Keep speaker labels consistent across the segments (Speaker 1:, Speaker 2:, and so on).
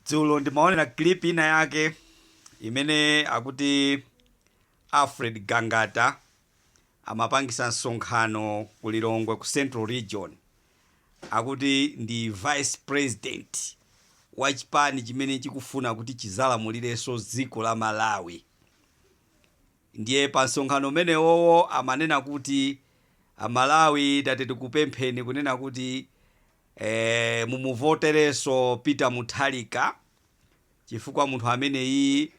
Speaker 1: Dzulo ndimaonera clip ina yake imene akuti Alfred Gangata amapangisa msonkhano ku Lilongwe ku Central Region. Akuti ndi vice president wa chipani chimene chikufuna kuti chizalamulirenso dziko la Malawi. Ndiye pa msonkhano umenewowo amanena kuti Amalawi tati tikupempheni kunena kuti mumuvoterenso Peter Mutharika chifukwa munthu ameneyi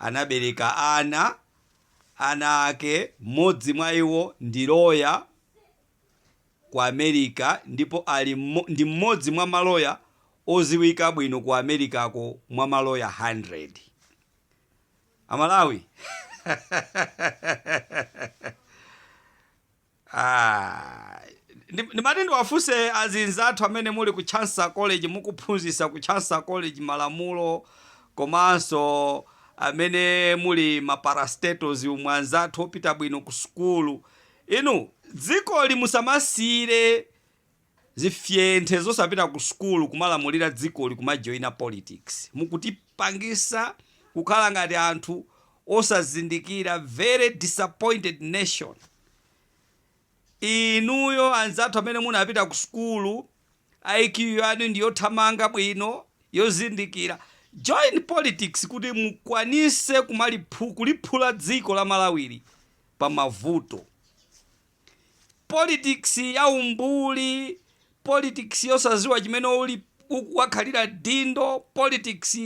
Speaker 1: anabereka ana, ana ake mmodzi mwa iwo ndi loya ku America ndipo ali ndi mmodzi mwa maloya oziwika bwino ku Americako mwa maloya 100. Amalawi Ah, ndimati ndiwafunse azinzathu amene muli ku Chancellor College, mukuphunzitsa ku Chancellor College malamulo, komanso amene muli ma parastatals umwe, anzathu opita bwino ku sukulu, inu dzikoli musamasiyire zifyenthe zosapita ku sukulu kumalamulira dzikoli, kumajoina politics. Mukutipangisa kukhala ngati anthu osazindikira, very disappointed nation. Inuyo anzathu amene munapita ku sukulu, IQ yanu ndi yothamanga bwino, yozindikira, join politics kuti mukwanise kuliphula dziko la Malawili pa mavuto. Politics ya umbuli, politics yosaziwa chimene uli wakhalira dindo, politics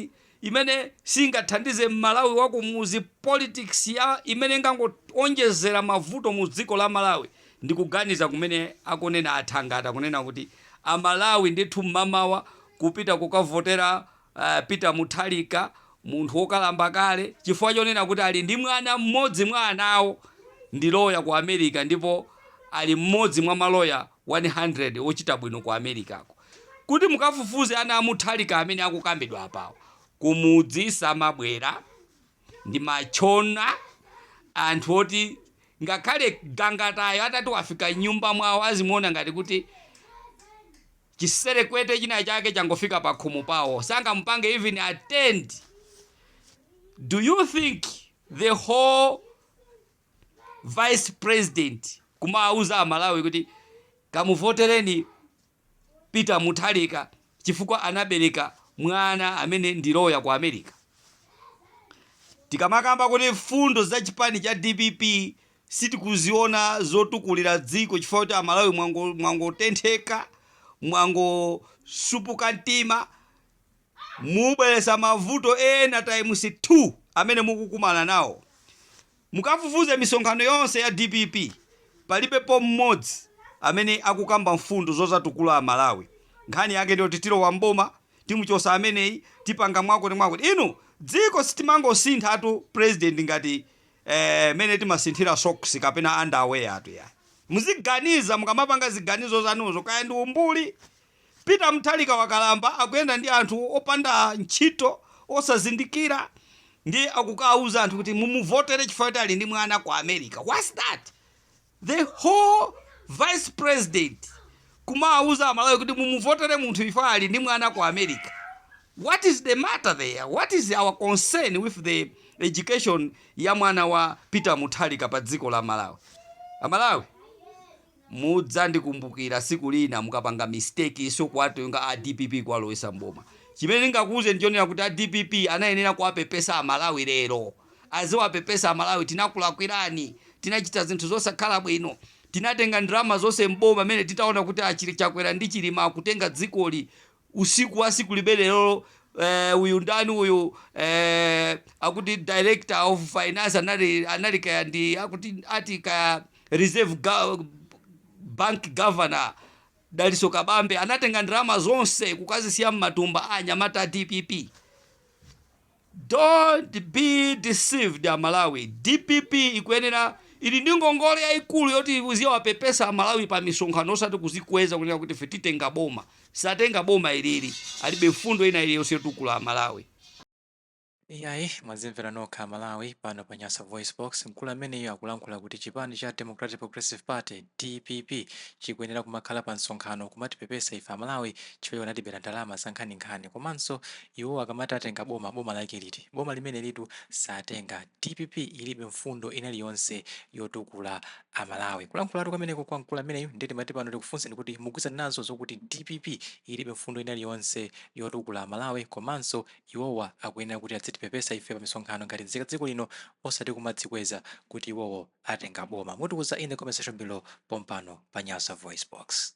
Speaker 1: imene singathandize Mmalawi wakumuzi, politics ya imene ingangoonjezera mavuto mu dziko la Malawi. Ndikuganiza kumene akunena athangata kunena kuti Amalawi ndithu mmamawa kupita kukavotera Peter Mutharika, munthu wokalamba kale, chifukwa chonena kuti ali ndi mwana, mmodzi mwa anawo ndi loya ku America ndipo ali mmodzi mwa maloya 100 ochita bwino ku Americako. Kuti mukafufuze ana a Mutharika amene akukambidwa apawa, kumudzi samabwera, ndi matchona, anthu oti ngakhale Gangatayo atati wafika m'nyumba mwawo azimuona ngati kuti chiserekwete china chake changofika pakhomo pawo, sangamupange even attend. Do you think the whole vice president kumawauza Amalawi kuti kamuvotereni Peter Mutharika chifukwa anabereka mwana amene ndi loya ku America? Tikamakamba kuti mfundo za chipani cha DPP sitikuziona zotukulira dziko chifukwa kuti Amalawi mwangotentheka, mwangosupuka mtima, mubweretsa mavuto ena times 2 amene mukukumana nawo. Mukafufuze misonkhano yonse ya dpp palibepo mmodzi amene akukamba mfundo zozatukula Amalawi. Nkhani yake ndiyoti tilowa m'boma, timuchosa ameneyi, tipanga mwakuti mwakuti. Inu dziko sitimangosinthatu president ngati mene timasinthira socks kapena underwear tu yayi. Muziganiza mukamapanga ziganizo zanuzo, kaya ndi umbuli. Peter Mutharika wakalamba, akuyenda ndi anthu opanda ntchito, osazindikira, ndiye akukauza anthu kuti mumuvotere chifukwa kuti ali ndi mwana ku America. What's that? The whole vice president kumawauza Amalawi kuti mumuvotere munthu chifukwa ali ndi mwana ku America. What is the matter there? What is our concern with the education ya mwana wa Peter Mutharika pa dziko la Malawi? Amalawi, mudzandikumbukira siku lina mukapanga mistake so kuwatenga a DPP kuwalowesa mboma. Chimene ndingakuuze ndichonena kuti a DPP anayenera kuwapepesa Amalawi lero. Aziwapepesa Amalawi, tinakulakwirani, tinachita zinthu zosakhala bwino, tinatenga ndalama zonse mboma mene titaona kuti a Chakwera ndi Chilima akutenga dzikoli usiku wa siku limenelo. Uyu ndani uyu, akuti director of finance anali kaya ndi akuti ati kaya Reserve Bank governor Dalitso Kabambe anatenga ndalama zonse kukazisiya m'matumba a anyamata a DPP. Don't be deceived, Amalawi. DPP ikuyenera, ili ndi ngongole yayikulu yoti iziyawapepesa Amalawi pa misonkhano, osati kuzikweza kunena kuti ife titenga boma. Satenga boma ilili, alibe mfundo ina iliyonse yotukula Amalawi.
Speaker 2: Iyayi, mwazimvera nokha Amalawi pano pa Nyasa Voice Box. Mkulu ameneyo akulankhula kuti chipani cha Democratic Progressive Party, DPP, chikuyenera kumakhala pa msonkhano kumatipepesa ife Amalawi chifukwa anatibera ndalama za nkhaninkhani. Komanso iwo akamati atenga boma, boma lake liti? Boma limene litu satenga. DPP ilibe mfundo ina iliyonse yotukula Amalawi. Kulankhulatu kameneko kwa mkulu ameneyu. Nditi mati pano tikufunseni kuti mugwirizana nazo zokuti DPP ilibe mfundo ina iliyonse yotukula Amalawi, komanso iwowa akuyenera kuti adzitipepesa ife pa misonkhano ngati nzika dziko lino, osati kumadzikweza kuti iwowo atenga boma? Mutiuza in the comment section below pompano pa Nyasa Voice Box.